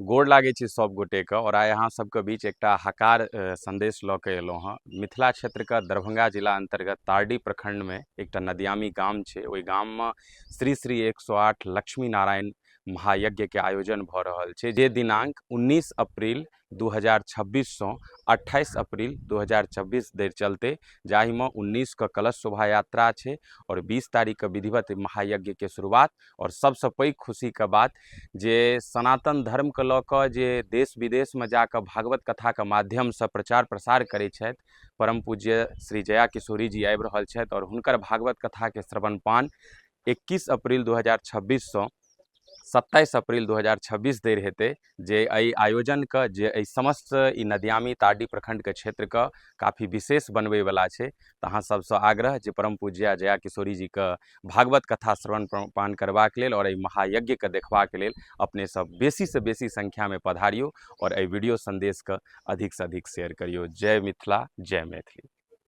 गोर लागै छी सब गोटेके और आइ अहाँ सबके बीच एकटा हकार संदेश लऽ के एलहुँ हँ। मिथिला क्षेत्रके दरभंगा जिला अंतर्गत तारडीह प्रखंडमे एकटा नदियामी गाम छै। ओहि गाममे श्री श्री 108 लक्ष्मी नारायण महायज्ञके आयोजन भऽ रहल छै, जे दिनांक 19 अप्रैल 2026 सँ 28 अप्रैल 2026 धरि चलतै, जाहिमे 19 के कलश शोभा यात्रा छै और 20 तारीख के विधिवत महायज्ञके शुरुआत। और सबसँ पैघ खुशीके बात जे सनातन धर्मके लऽ कऽ जे देश विदेशमे जाकऽ भागवत कथाके माध्यमसँ प्रचार प्रसार करै छथि, परम पूज्य श्री जया किशोरी जी आबि रहल छथि और हुनकर भागवत कथाके श्रवण पान 21 अप्रैल 2026 सँ 27 अप्रैल 2026 धरि हेतै, जे एहि आयोजनके, जे एहि समस्त ई नदियामी तारडीह प्रखंडके क्षेत्रके काफी विशेष बनबैवला छै। तऽ अहाँ सबसँ आग्रह जे परम पूज्य जया किशोरी जीके भागवत कथा श्रवण पान करबाक लेल और एहि महायज्ञके देखबाक लेल अपने सब बेसीसँ बेसी संख्यामे पधारियौ और एहि वीडियो संदेशके अधिकसँ अधिक शेयर करियौ। जय मिथिला, जय मैथिली।